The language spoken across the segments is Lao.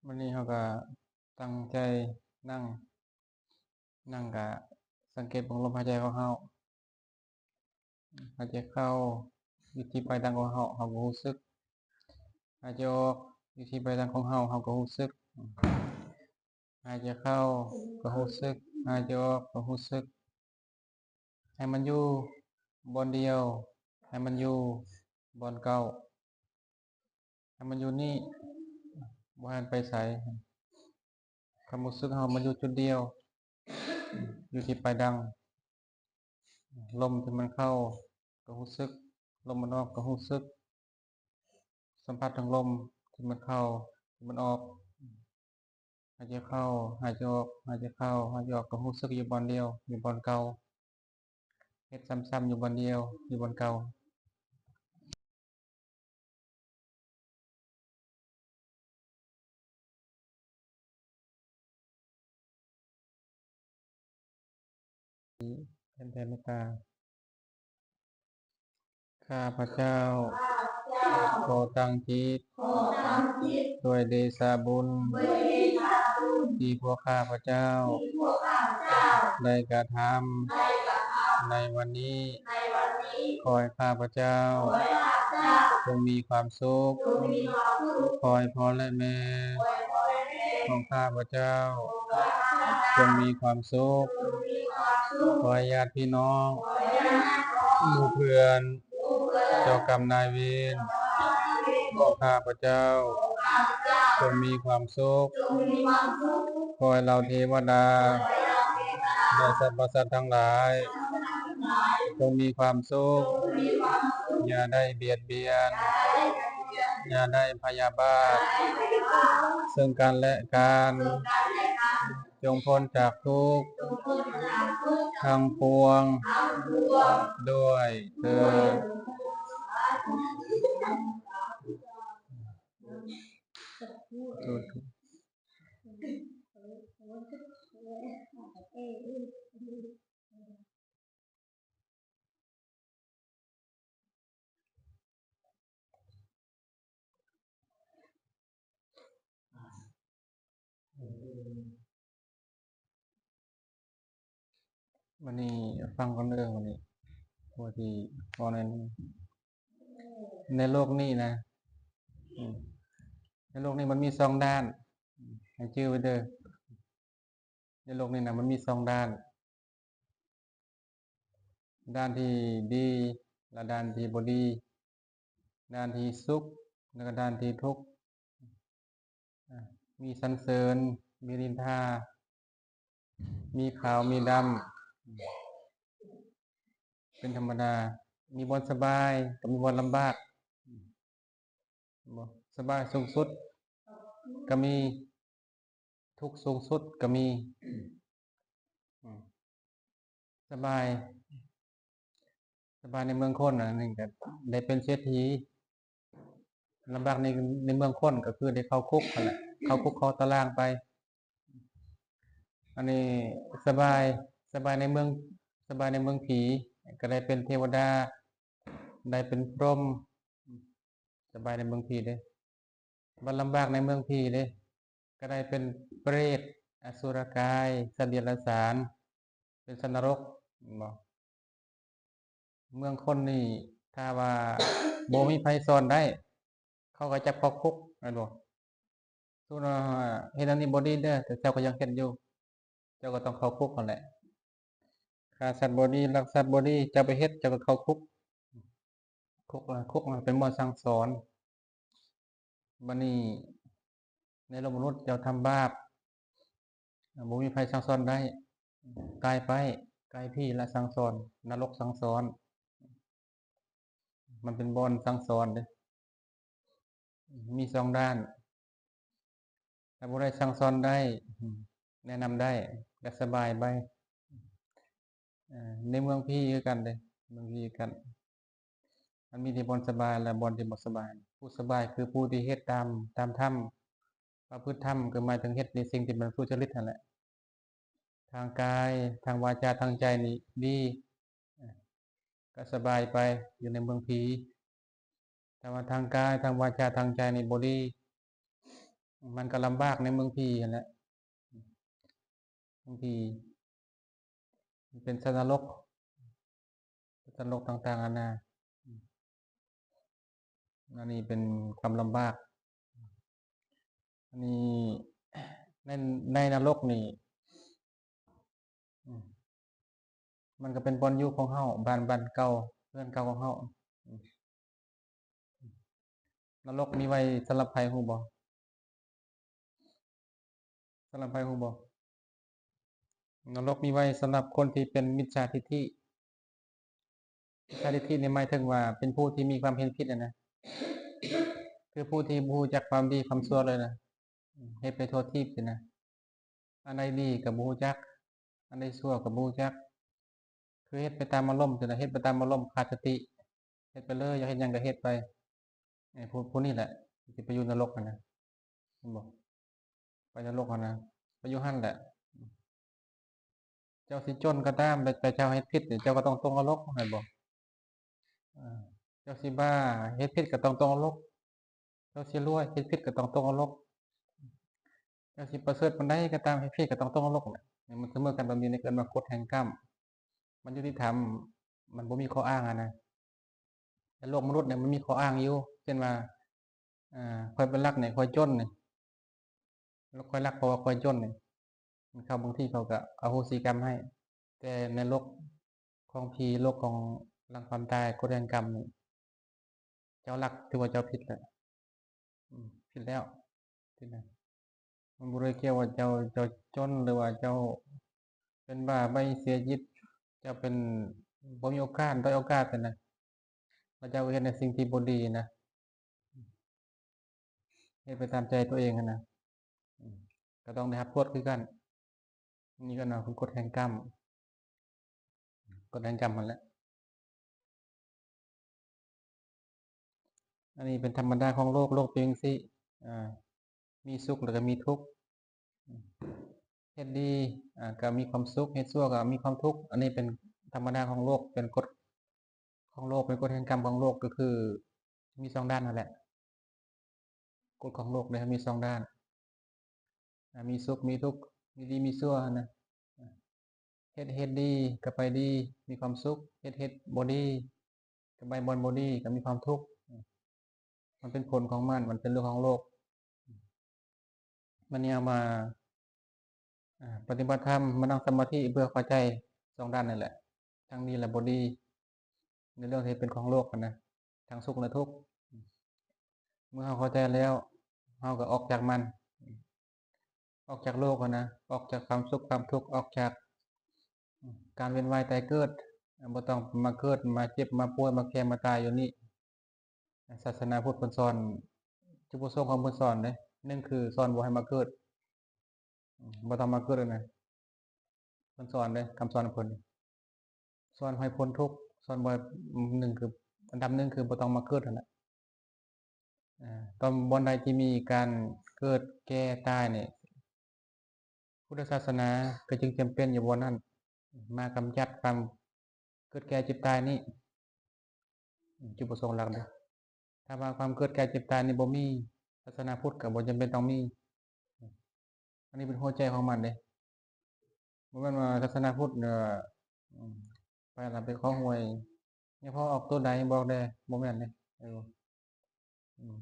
ວັນນີ້ເຮົາກໍຕັ້ງໃຈນັ່ງ, ນັ່ງກໍສັງເກດເບິ່ງລົມຫາຍໃຈຂອງເຮົາ. ຫາຍໃຈເຂົ້າຢູ່ທີ່ປາຍດັງຂອງເຮົາ, ເຮົາກໍຮູ້ສຶກ. ຫາຍໃຈອອກຢູ່ທີ່ປາຍດັງຂອງເຮົາ, ເຮົາກໍຮູ້ສຶກ. ຫາຍໃຈເຂົ້າກໍຮູ້ສຶກ, ຫາຍໃຈອອກກໍຮູ້ສຶກ. ໃຫ້ມັນຢູ່ບ່ອນດຽວ, ໃຫ້ມັນຢູ່ບ່ອນເກົ່າ, ໃຫ້ມັນຢູ່ນີ້, ບໍ່ໃຫ້ມັນໄປໃສ. ຄວາມຮູ້ສຶກເຮົາມັນຢູ່ຈຸດດຽວ, ຢູ່ທີ່ປາຍດັງ. ລົມທີ່ມັນເຂົ້າກໍຮູ້ສຶກ, ລົມມັນອອກກໍຮູ້ສຶກ. ສຳຜັດເຖິງລົມທີ່ມັນເຂົ້າ, ທີ່ມັນອອກ. ຫາຍໃຈເຂົ້າ, ຫາຍໃຈອອກ, ຫາຍໃຈເຂົ້າ, ຫາຍໃຈອອກ, ກໍຮູ້ສຶກຢູ່ບ່ອນດຽວ, ຢູ່ບ່ອນເກົ່າ. ເຮັດຊ້ຳໆຢູ່ບ່ອນດຽວ, ຢູ່ບ່ອນເກົ່າ. ແຜ່ນແຜ່ເມດຕາ. ຂ້າພະເຈົ້າ ຂໍຕັ້ງຈິດ ດ້ວຍເດຊະບຸນ ທີ່ພວກຂ້າພະເຈົ້າ ໄດ້ກະທຳ ໃນວັນນີ້. ຂໍໃຫ້ຂ້າພະເຈົ້າ ຈົ່ງມີຄວາມສຸກ. ຂໍໃຫ້ພໍ່ ແລະ ແມ່ຂອງຂ້າພະເຈົ້າ ຈົ່ງມີຄວາມສຸກ. ຂໍໃຫ້ຍາດພີ່ນ້ອງ ໝູ່ເພື່ອນ ເຈົ້າກຳນາຍເວນຂອງຂ້າພະເຈົ້າ ຈົ່ງມີຄວາມສຸກ. ຂໍໃຫ້ເຫຼົ່າເທວະດາ ແລະ ສັບພະສັດທັງຫຼາຍ ຈົ່ງມີຄວາມສຸກ. ຢ່າໄດ້ບຽດບຽນ, ຢ່າໄດ້ພະຍາບາດເຊິ່ງກັນ ແລະ ກັນ. ຈົ່ງພົ້ນຈາກທຸກທັງປວງດ້ວຍເທີ້ນ. ບັດນີ້ຟັງກ່ອນເດີ ບັດນີ້ ເພາະວ່າຊິເວົ້າໜ້ອຍໜຶ່ງ. ໃນໂລກນີ້ນະ ໃນໂລກນີ້ມັນມີສອງດ້ານ ໃຫ້ຈື່ໄວ້ເດີ. ໃນໂລກນີ້ນະ ມັນມີສອງດ້ານ. ດ້ານທີ່ດີ ແລະ ດ້ານທີ່ບໍ່ດີ, ດ້ານທີ່ສຸກ ແລະ ກໍດ້ານທີ່ທຸກ. ອາ ມີສັນເສີນ ມີນິນທາ, ມີຂາວ ມີດຳ ເປັນທຳມະດາ. ມີບ່ອນສະບາຍ ກໍມີບ່ອນລຳບາກ. ບໍ່ ສະບາຍສູງສຸດກໍມີ, ທຸກສູງສຸດກໍມີ. ອືມ ສະບາຍ ສະບາຍໃນເມືອງຄົນ ອັນນີ້ກໍໄດ້ເປັນເສດຖີ, ລຳບາກໃນ ໃນເມືອງຄົນກໍຄືໄດ້ເຂົ້າຄຸກຫັ້ນແຫຼະ, ເຂົ້າຄຸກເຂົ້າຕາລາງໄປ. ອັນນີ້ສະບາຍ ສະບາຍໃນເມືອງ ສະບາຍໃນເມືອງຜີ ກໍໄດ້ເປັນເທວະດາ ໄດ້ເປັນພົມ, ສະບາຍໃນເມືອງຜີເດ້. ບັດລຳບາກໃນເມືອງຜີເດ້ ກໍໄດ້ເປັນເປຣດ, ອະສຸລະກາຍ, ສັດເດຍລະສານ, ເປັນສັດນະລົກ ເຫັນບໍ່? ເມືອງຄົນນີ້ ຖ້າວ່າບໍ່ມີໃຜສອນໄດ້ ເຂົາກໍຈັບເຂົ້າຄຸກ ແມ່ນບໍ່? ສົມມຸດວ່າເຮັດອັນນີ້ບໍ່ດີເດີ ແຕ່ເຈົ້າກໍຍັງເຮັດຢູ່ ເຈົ້າກໍຕ້ອງເຂົ້າຄຸກຫັ້ນແຫຼະ. ຂ້າສັດບໍ່ດີ ລັກສັດບໍ່ດີ ເຈົ້າໄປເຮັດ ເຈົ້າກໍເຂົ້າຄຸກ. ຄຸກລະ ຄຸກລະເປັນບ່ອນສັ່ງສອນ. ບັດນີ້ໃນໂລກມະນຸດເຈົ້າທຳບາບ ບໍ່ມີໃຜສັ່ງສອນໄດ້, ຕາຍໄປ ກາຍຜີລະສັ່ງສອນ, ນະລົກສັ່ງສອນ. ມັນເປັນບ່ອນສັ່ງສອນເດ້ ມີສອງດ້ານ. ຖ້າຜູ້ໃດສັ່ງສອນໄດ້ ແນະນຳໄດ້ ກໍສະບາຍໄປ. ໃນເມືອງຜີຄືກັນເດ້ ເມືອງຜີຄືກັນ ມັນມີທີ່ບ່ອນສະບາຍ ແລະ ບ່ອນທີ່ບໍ່ສະບາຍ. ຜູ້ສະບາຍຄືຜູ້ທີ່ເຮັດຕາມ ຕາມທຳ, ປະພຶດທຳ ກໍໝາຍເຖິງເຮັດໃນສິ່ງທີ່ມັນສຸຈະລິດຫັ້ນແຫຼະ. ທາງກາຍ ທາງວາຈາ ທາງໃຈນີ້ດີ ກໍສະບາຍໄປ ຢູ່ໃນເມືອງຜີ. ແຕ່ວ່າທາງກາຍ ທາງວາຈາ ທາງໃຈນີ້ບໍ່ດີ ມັນກໍລຳບາກໃນເມືອງຜີຫັ້ນແຫຼະ ເມືອງຜີ ມັນເປັນສັດນະລົກ ສັດນະລົກຕ່າງໆນານາ ອັນນີ້ເປັນຄວາມລຳບາກ ອັນນີ້ໃນ ໃນນະລົກນີ້ ອືມ ມັນກໍເປັນບ່ອນຢູ່ຂອງເຮົາ ບ້ານ ບ້ານເກົ່າ ເຮືອນເກົ່າຂອງເຮົາ. ອືມ ນະລົກມີໄວ້ສຳລັບໃຜຮູ້ບໍ່? ສຳລັບໃຜຮູ້ບໍ່? ນະລົກມີໄວ້ສຳລັບຄົນທີ່ເປັນມິດສາທິດຖິ. ມິດສາທິດຖິນີ້ໝາຍເຖິງວ່າເປັນຜູ້ທີ່ມີຄວາມເຫັນຜິດຫັ້ນນະ ຄືຜູ້ທີ່ບໍ່ຮູ້ຈັກຄວາມດີຄວາມຊົ່ວເລີຍນະ ເຮັດໄປທົ່ວທີບຊີ້ນະ. ອັນໃດດີກໍບໍ່ຮູ້ຈັກ ອັນໃດຊົ່ວກໍບໍ່ຮູ້ຈັກ ຄືເຮັດໄປຕາມອາລົມຊີ້ນະ ເຮັດໄປຕາມອາລົມ ຂາດສະຕິ ເຮັດໄປເລີຍ ຢາກເຮັດຫຍັງກໍເຮັດໄປ. ເອີ ຜູ້ ຜູ້ນີ້ແຫຼະຊິໄປຢູ່ນະລົກຫັ້ນນະ ເຫັນບໍ່? ໄປນະລົກຫັ້ນນະ ໄປຢູ່ຫັ້ນແຫຼະ. ເຈົ້າຊິຈົນກໍຕາມ ແຕ່ເຈົ້າເຮັດຜິດ ເຈົ້າກໍຕ້ອງຕົກນະລົກ ເຫັນບໍ່? ເອີ ເຈົ້າຊິບ້າ ເຮັດຜິດກໍຕ້ອງຕົກນະລົກ. ເຈົ້າຊິລວຍ ເຮັດຜິດກໍຕ້ອງຕົກນະລົກ. ເຈົ້າຊິປະເສີດປານໃດກໍຕາມ ເຮັດຜິດກໍຕ້ອງຕົກນະລົກແຫຼະ. ມັນສະເໝີກັນແບບນີ້ ເອີ້ນວ່າກົດແຫ່ງກຳ ມັນຍຸຕິທຳ ມັນບໍ່ມີຂໍ້ອ້າງຫັ້ນນະ. ແຕ່ໂລກມະນຸດນີ້ມັນມີຂໍ້ອ້າງຢູ່ ເຊັ່ນວ່າ ເອີ ຂ້ອຍເປັນລັກນີ້ ຂ້ອຍຈົນນີ້ ຂ້ອຍລັກເພາະວ່າຂ້ອຍຈົນນີ້ ເຂົາ ບາງທີເຂົາກໍອະໂຫສິກຳໃຫ້. ແຕ່ໃນໂລກຂອງຜີ ໂລກຂອງຫຼັງຄວາມຕາຍ ກົດແຫ່ງກຳນີ້ ເຈົ້າລັກຖືວ່າເຈົ້າຜິດແລ້ວ ອືມ ຜິດແລ້ວ ຜິດແລ້ວ. ມັນບໍ່ໄດ້ກ່ຽວວ່າເຈົ້າ ເຈົ້າຈົນ ຫຼືວ່າເຈົ້າເປັນບ້າໃບເສຍຈິດ ເຈົ້າເປັນ ບໍ່ມີໂອກາດ ດ້ອຍໂອກາດຫັ້ນນະ ແລ້ວເຈົ້າເຮັດໃນສິ່ງທີ່ບໍ່ດີນະ ເຮັດໄປຕາມໃຈຕົວເອງຫັ້ນນະ ອືມ ກໍຕ້ອງໄດ້ຮັບໂທດຄືກັນ. ນີ້ກໍເນາະ ເປັນກົດແຫ່ງກຳ ກົດແຫ່ງກຳຫັ້ນແຫຼະ. ອັນນີ້ເປັນທຳມະດາຂອງໂລກ ໂລກເປັນຈັ່ງຊີ້ ອາ ມີສຸກແລ້ວກໍມີທຸກ ເຮັດດີ ອາ ກໍມີຄວາມສຸກ ເຮັດຊົ່ວກໍມີຄວາມທຸກ. ອັນນີ້ເປັນທຳມະດາຂອງໂລກ ເປັນກົດຂອງໂລກ ເປັນກົດແຫ່ງກຳຂອງໂລກ ກໍຄືມີສອງດ້ານຫັ້ນແຫຼະ. ກົດຂອງໂລກເດ້ ມີສອງດ້ານ ອາ ມີສຸກ ມີທຸກ ມີດີ ມີຊົ່ວຫັ້ນນະ. ເຮັດ ເຮັດດີກໍໄປດີ ມີຄວາມສຸກ ເຮັດ ເຮັດບໍ່ດີກໍໄປບ່ອນບໍ່ດີ ກໍມີຄວາມທຸກ. ມັນເປັນຜົນຂອງມັນ ມັນເປັນເລື່ອງຂອງໂລກ. ບັດນີ້ເຮົາມາ ອາ ປະຕິບັດທຳ ມານັ່ງສະມາທິເພື່ອເຂົ້າໃຈສອງດ້ານນີ້ແຫຼະ ທັງດີແລະບໍ່ດີ ໃນເລື່ອງທີ່ເປັນຂອງໂລກຫັ້ນນະ ທັງສຸກແລະທຸກ. ເມື່ອເຮົາເຂົ້າໃຈແລ້ວ ເຮົາກໍອອກຈາກມັນ ອອກຈາກໂລກຫັ້ນນະ ອອກຈາກຄວາມສຸກຄວາມທຸກ ອອກຈາກການວຽນວ່າຍຕາຍເກີດ ບໍ່ຕ້ອງມາເກີດ ມາເຈັບ ມາປ່ວຍ ມາແກ່ ມາຕາຍຢູ່ນີ້. ສາສະໜາພຸດເພິ່ນສອນ ຈຸດປະສົງຂອງເພິ່ນສອນເດ້ ໜຶ່ງຄືສອນບໍ່ໃຫ້ມາເກີດ ອາ ບໍ່ຕ້ອງມາເກີດຫັ້ນນະ ເພິ່ນສອນເດ້ ຄຳສອນຂອງເພິ່ນ ສອນໃຫ້ພົ້ນທຸກ ສອນບໍ່ ໜຶ່ງຄື ອັນດັບໜຶ່ງຄືບໍ່ຕ້ອງມາເກີດຫັ້ນແຫຼະ. ອາ ຕອນບ່ອນໃດທີ່ມີການເກີດແກ່ຕາຍນີ້ ພຸດທະສາສະໜາກໍຈຶ່ງຈຳເປັນຢູ່ບ່ອນນັ້ນ ມາກຳຈັດຄວາມເກີດແກ່ເຈັບຕາຍນີ້ ຈຸດປະສົງຫຼັກເດ້. ຖ້າວ່າຄວາມເກີດແກ່ເຈັບຕາຍນີ້ບໍ່ມີ ສາສະໜາພຸດກໍບໍ່ຈຳເປັນຕ້ອງມີ. ອັນນີ້ເປັນຫົວໃຈຂອງມັນເດ້. ບໍ່ແມ່ນວ່າສາສະໜາພຸດ ເອີ ໄປລະໄປຂໍຫວຍ ຍາພໍ່ອອກໂຕໃດບອກແດ່ ບໍ່ແມ່ນເດ້. ເອີ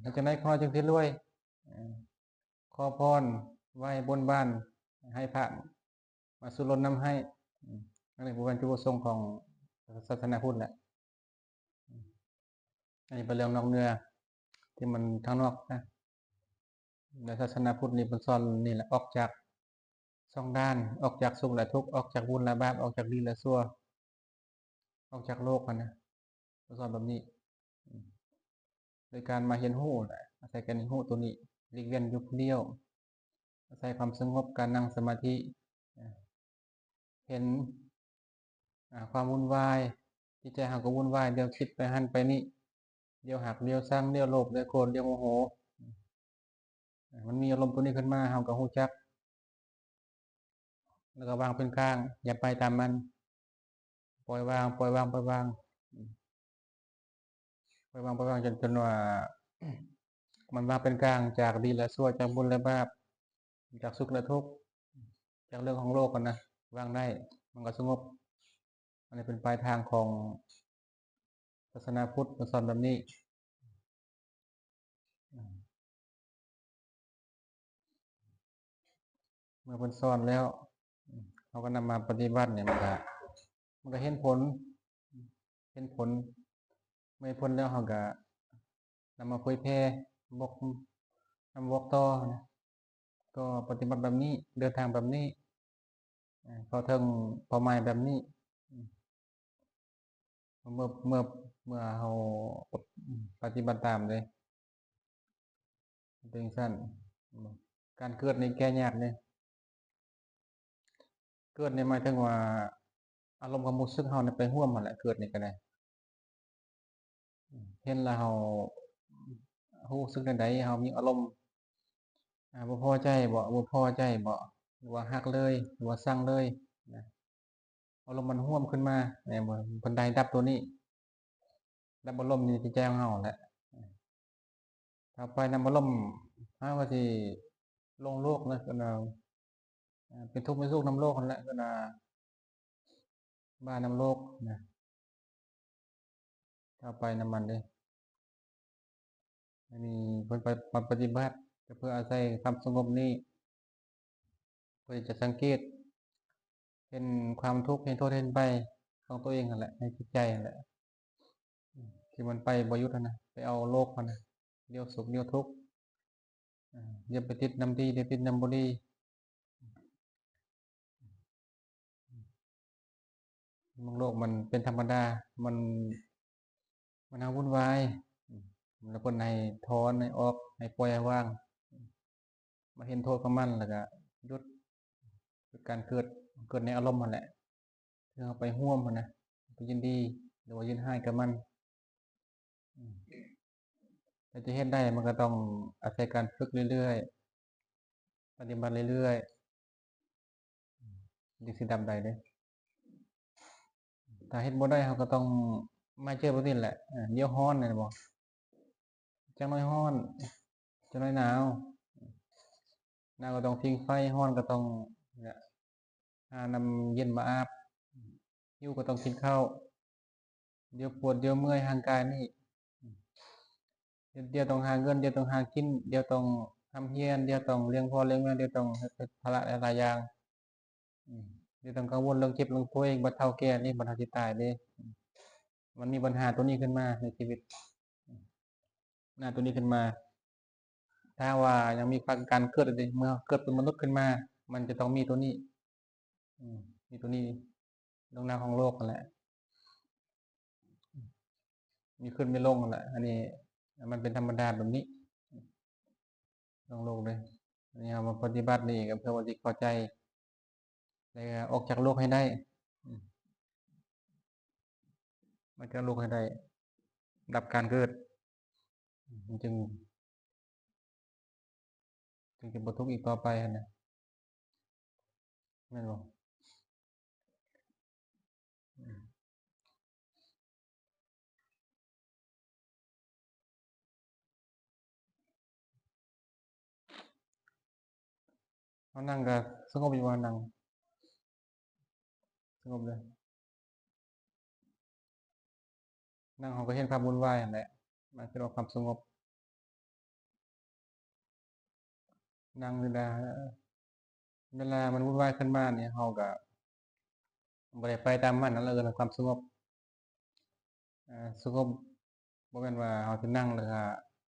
ເຮັດຈັ່ງໃດຂໍຈຶ່ງຊິລວຍ ເອີ ຂໍພອນ ໄຫວ້ບົນບານ ໃຫ້ພະມາສູ້ລົນນຳໃຫ້. ອັນນີ້ບໍ່ແມ່ນຈຸດປະສົງຂອງສາສະໜາພຸດແຫຼະ. ອັນນີ້ເປັນເລື່ອງນອກເໜືອ ທີ່ມັນທາງນອກນະ. ໃນສາສະໜາພຸດນີ້ເພິ່ນສອນນີ້ແຫຼະ ອອກຈາກສອງດ້ານ ອອກຈາກສຸກແລະທຸກ ອອກຈາກບຸນແລະບາບ ອອກຈາກດີແລະຊົ່ວ ອອກຈາກໂລກຫັ້ນນະ ເພິ່ນສອນແບບນີ້. ໂດຍການມາຮຽນຮູ້ ອາໄສການຮຽນຮູ້ໂຕນີ້ ຫຼີກເວັ້ນຢູ່ຜູ້ດຽວ ອາໄສຄວາມສະຫງົບ ການນັ່ງສະມາທິ ເຫັນ ອາ ຄວາມວຸ່ນວາຍ ຈິດໃຈເຮົາກໍວຸ່ນວາຍ ດຽວຄິດໄປຫັ້ນໄປນີ້ ດຽວຮັກ ດຽວຊັງ ດຽວໂລບ ດຽວໂກດ ດຽວໂມໂຫ. ມັນມີອາລົມໂຕນີ້ຂຶ້ນມາ ເຮົາກໍຮູ້ຈັກ ແລ້ວກໍວາງເປັນກາງ ຢ່າໄປຕາມມັນ ປ່ອຍວາງ ປ່ອຍວາງ ປ່ອຍວາງ ປ່ອຍວາງ ປ່ອຍວາງ ຈົນ ຈົນວ່າ ມັນວ່າງເປັນກາງຈາກດີ ແລະ ຊົ່ວ, ຈາກບຸນ ແລະ ບາບ, ຈາກສຸກ ແລະ ທຸກ, ຈາກເລື່ອງຂອງໂລກຫັ້ນນະ, ວາງໄດ້ ມັນກໍສະຫງົບ. ອັນນີ້ເປັນປາຍທາງຂອງສາສະໜາພຸດ, ເພິ່ນສອນແບບນີ້. ເມື່ອເພິ່ນສອນແລ້ວ ເຮົາກໍນຳມາປະຕິບັດນີ້ ມັນກໍ ມັນກໍເຫັນຜົນ, ເຫັນຜົນ. ເມື່ອເຫັນຜົນແລ້ວ ເຮົາກໍນຳມາເຜີຍແຜ່ ບອກ ນຳບອກຕໍ່ນະ, ກໍປະຕິບັດແບບນີ້, ເດີນທາງແບບນີ້, ເຂົ້າເຖິງເປົ້າໝາຍແບບນີ້. ເມື່ອ ເມື່ອ ເມື່ອເຮົາປະຕິບັດຕາມເດ້ ເປັນຈັ່ງຊັ້ນ. ການເກີດນີ້ແກ້ຍາກເດ້. ເກີດນີ້ໝາຍເຖິງວ່າ ອາລົມຄວາມຮູ້ສຶກເຮົານີ້ໄປຮ່ວມຫັ້ນແຫຼະ, ເກີດນີ້ກໍໄດ້. ເຫັນແລ້ວເຮົາຮູ້ສຶກແນວໃດ? ເຮົາມີອາລົມ ອາ ບໍ່ພໍໃຈບໍ? ບໍ່ພໍໃຈບໍ? ຫຼືວ່າຮັກເລີຍ? ຫຼືວ່າຊັງເລີຍນະ? ອາລົມມັນຮ່ວມຂຶ້ນມາ ແມ່ນບໍ່? ເພິ່ນໄດ້ດັບຕົວນີ້, ດັບອາລົມຢູ່ໃນຈິດໃຈຂອງເຮົາແຫຼະ. ຖ້າໄປນຳອາລົມ ຫາວ່າຊິລົງໂລກນະ, ເພິ່ນວ່າ ເປັນທຸກເປັນສຸກນຳໂລກຫັ້ນແຫຼະ, ເພິ່ນວ່າບ້ານຳໂລກນະ. ຖ້າໄປນຳມັນເດ້. ອັນນີ້ເພິ່ນໄປ ໄປປະຕິບັດ ກໍເພື່ອອາໄສຄວາມສະຫງົບນີ້ ເພື່ອທີ່ຈະສັງເກດເຫັນຄວາມທຸກ ເຫັນໂທດ ເຫັນໄພຂອງຕົວເອງຫັ້ນແຫຼະ, ໃນຈິດໃຈຫັ້ນແຫຼະ ທີ່ມັນໄປບໍ່ຢຸດຫັ້ນນະ, ໄປເອົາໂລກຫັ້ນນະ, ດຽວສຸກ ດຽວທຸກ, ດຽວໄປຕິດນຳດີ ດຽວຕິດນຳບໍ່ດີ. ໂລກມັນເປັນທຳມະດາ, ມັນ ມັນຫາວຸ່ນວາຍ ແລ້ວເພິ່ນໃຫ້ຖອນ ໃຫ້ອອກ ໃຫ້ປ່ອຍ ໃຫ້ວາງ, ມາເຫັນໂທດຂອງມັນ ແລ້ວກະຢຸດ ຢຸດການເກີດ, ເກີດໃນອາລົມຫັ້ນແຫຼະ ຄືເຮົາໄປຮ່ວມຫັ້ນນະ, ໄປຍິນດີ ຫຼືວ່າຍິນຮ້າຍກັບມັນ. ແຕ່ຈະເຮັດໄດ້ ມັນກໍຕ້ອງອາໄສການຝຶກເລື້ອຍໆ ປະຕິບັດເລື້ອຍໆ ຈຶ່ງຊິດັບໄດ້ເດ້. ຖ້າເຮັດບໍ່ໄດ້ ເຮົາກໍຕ້ອງມາເຈີແບບນີ້ແຫຼະ, ດຽວຮ້ອນແມ່ນບໍ່? ຈັກໜ້ອຍຮ້ອນ, ຈັກໜ້ອຍໜາວ, ໜາວກໍຕ້ອງຜິງໄຟ, ຮ້ອນກໍຕ້ອງ ຫານ້ຳເຢັນມາອາບ, ຫິວກໍຕ້ອງກິນເຂົ້າ, ດຽວປວດ ດຽວເມື່ອຍຮ່າງກາຍນີ້, ດຽວຕ້ອງຫາເງິນ, ດຽວຕ້ອງຫາກິນ, ດຽວຕ້ອງຮ່ຳຮຽນ, ດຽວຕ້ອງລ້ຽງພໍ່ລ້ຽງແມ່, ດຽວຕ້ອງເຮັດພາລະຫຼາຍໆຢ່າງ, ດຽວຕ້ອງກັງວົນເລື່ອງເຈັບເລື່ອງປ່ວຍ, ບັດເຖົ້າແກ່ນີ້, ບັດເຮົາຊິຕາຍເດ້. ມັນມີບັນຫາຕົວນີ້ຂຶ້ນມາໃນຊີວິດ, ບັນຫາຕົວນີ້ຂຶ້ນມາ. ຖ້າຫາກວ່າຍັງມີການເກີດຢູ່ເດ້, ເມື່ອເຮົາເກີດເປັນມະນຸດຂຶ້ນມາ ມັນຈະຕ້ອງມີຕົວນີ້, ມີຕົວນີ້ລົງໜ້າຂອງໂລກຫັ້ນແຫຼະ, ມີຂຶ້ນມີລົງຫັ້ນແຫຼະ. ອັນນີ້ມັນເປັນທຳມະດາແບບນີ້ ຂອງໂລກເດ້. ອັນນີ້ເຮົາມາປະຕິບັດນີ້ກໍເພື່ອວ່າຊິເຂົ້າໃຈ ແລ້ວກໍອອກຈາກໂລກໃຫ້ໄດ້, ອືມ ອອກຈາກໂລກໃຫ້ໄດ້, ດັບການເກີດ, ມັນຈຶ່ງ ຈຶ່ງຈະບໍ່ທຸກອີກຕໍ່ໄປຫັ້ນນະ, ແມ່ນບໍ່? ອືມ. ເຮົານັ່ງກໍສະຫງົບຢູ່ບໍ່? ນັ່ງສະຫງົບເລີຍ, ນັ່ງເຮົາກໍເຫັນຄວາມວຸ່ນວາຍຫັ້ນແຫຼະ, ມັນຄືວ່າຄວາມສະຫງົບ. ນັ່ງເວລາ ເວລາມັນວຸ່ນວາຍຂຶ້ນມານີ້ ເຮົາກໍບໍ່ໄດ້ໄປຕາມມັນ, ອັນນັ້ນເອີ້ນວ່າຄວາມສະຫງົບ. ສະຫງົບບໍ່ແມ່ນວ່າເຮົາຊິນັ່ງແລ້ວກໍ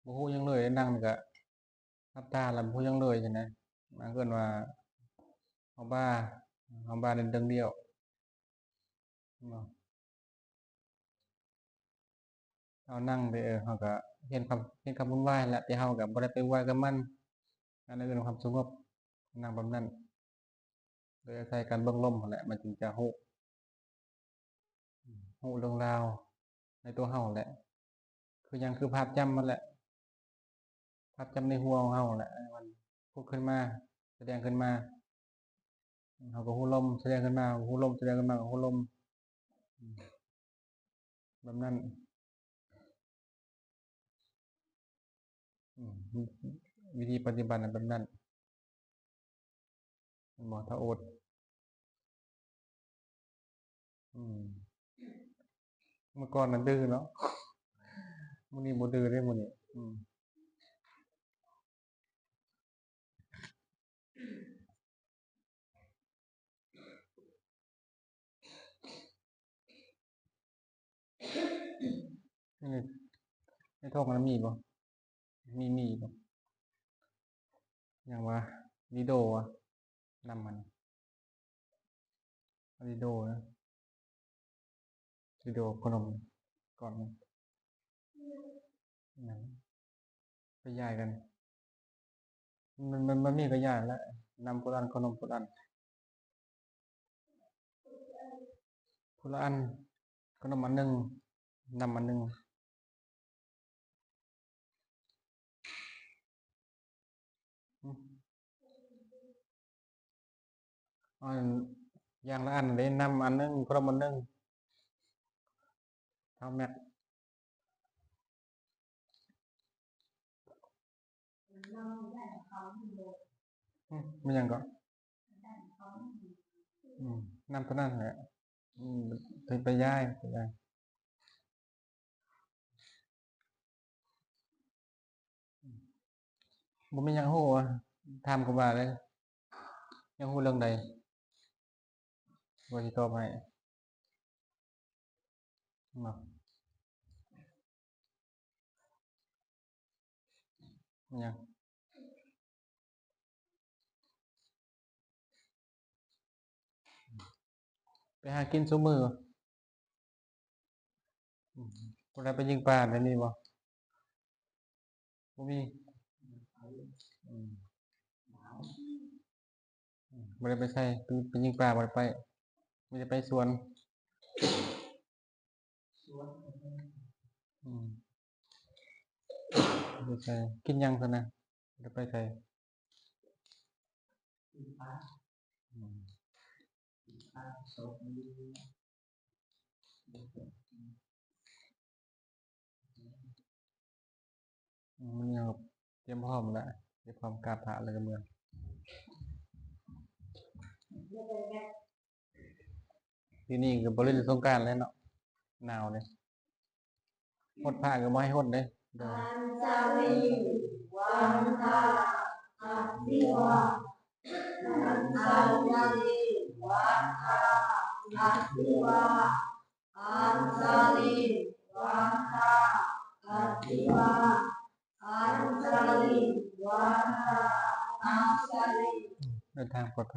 ບໍ່ຮູ້ຫຍັງເລີຍ, ນັ່ງແລ້ວກໍຫຼັບຕາແລ້ວບໍ່ຮູ້ຫຍັງເລີຍຊີ້ນະ, ມັນເອີ້ນວ່າເຮົາບ້າ, ເຮົາບ້າເລື່ອງດຽວ. ເຮົານັ່ງໄປ ເອີ ເຮົາກໍເຫັນຄວາມ ເຫັນຄວາມວຸ່ນວາຍຫັ້ນແຫຼະ, ແຕ່ເຮົາກໍບໍ່ໄດ້ໄປວຸ່ນວາຍກັບມັນ, ອັນນັ້ນເອີ້ນຄວາມສະຫງົບ, ນັ່ງແບບນັ້ນ. ໂດຍອາໄສການເບິ່ງລົມຫັ້ນແຫຼະ ມັນຈຶ່ງຈະຮູ້ ຮູ້ເລື່ອງລາວໃນຕົວເຮົາແຫຼະ, ຄືຫຍັງ ຄືພາບຈຳມັນແຫຼະ, ພາບຈຳໃນຫົວຂອງເຮົາແຫຼະ ມັນຜຸດຂຶ້ນມາ ສະແດງຂຶ້ນມາ, ເຮົາກໍຮູ້ລົມ ສະແດງຂຶ້ນມາ ຮູ້ລົມ ສະແດງຂຶ້ນມາ ກໍຮູ້ລົມ ແບບນັ້ນ. ອືມ ວິທີປະຕິບັດນະແບບນັ້ນ ແມ່ນບໍ່? ຖ້າອົດ ອືມ ເມື່ອກ່ອນນະດື້ເນາະ ມື້ນີ້ບໍ່ດື້ເດ້ມື້ນີ້ ອືມ. ໃນ ໃນທ້ອງມັນມີບໍ່? ມີ ມີບໍ່? ຫຍັງວະ? ລີໂດວະ? ນ້ຳມັນ ລີໂດນະ? ຊິດູເອົາຂະໜົມກ່ອນ ນັ້ນ ໄປຢາຍກັນ ມັນ ມັນ ມັນມີກໍຢາຍແລ້ວ ນ້ຳຜູ້ລະອັນ ຂະໜົມຜູ້ລະອັນ ຜູ້ລະອັນ ຂະໜົມອັນໜຶ່ງ ນ້ຳອັນໜຶ່ງ. ອືມ ອັນ ຢ່າງລະອັນເດ້ ນ້ຳອັນໜຶ່ງ ຂະໜົມອັນໜຶ່ງ ທ້າວແມັກ. ອືມ ແມ່ນຫຍັງເກາະ? ອືມ ນ້ຳຕົວນັ້ນແຫຼະ ອືມ ໄປ ໄປຢາຍ ໄປຢາຍ ບໍ່ມີຫຍັງຮູ້ ຖາມກໍວ່າເລີຍ ຢາກຮູ້ເລື່ອງໃດ ວ່າຊິຕອບໃຫ້ເນາະ. ຫຍັງ? ໄປຫາກິນຊຸມື້ ອືມ ບໍ່ໄດ້ໄປຍິງປາໄດ້ມີບໍ່? ບໍ່ມີ ອືມ ອືມ ບໍ່ໄດ້ໄປໃສ ໄປ ໄປຍິງປາບໍ່ໄດ້ໄປ ມີແຕ່ໄປສວນ ສວນ ອືມ ໄປໃສ ກິນຫຍັງຊັ້ນນະ ບໍ່ໄດ້ໄປໃສ ກິນປາ ອືມ ກິນປາ ສວນ ອືມ ຕຽມພ້ອມແລ້ວ ຕຽມພ້ອມກາບພະແລ້ວກໍເມືອ ປີນີ້ກໍບໍ່ຫຼິ້ນສົງການແລ້ວເນາະ ໜາວເດ້ ຫົດພະກໍບໍ່ໃຫ້ຫົດເດ້ ໂດຍ Anjali Vandana Adiva Anjali Vandana Adiva Anjali Vandana Adiva Anjali Vandana Anjali ເດີນທາງປອດໄພ.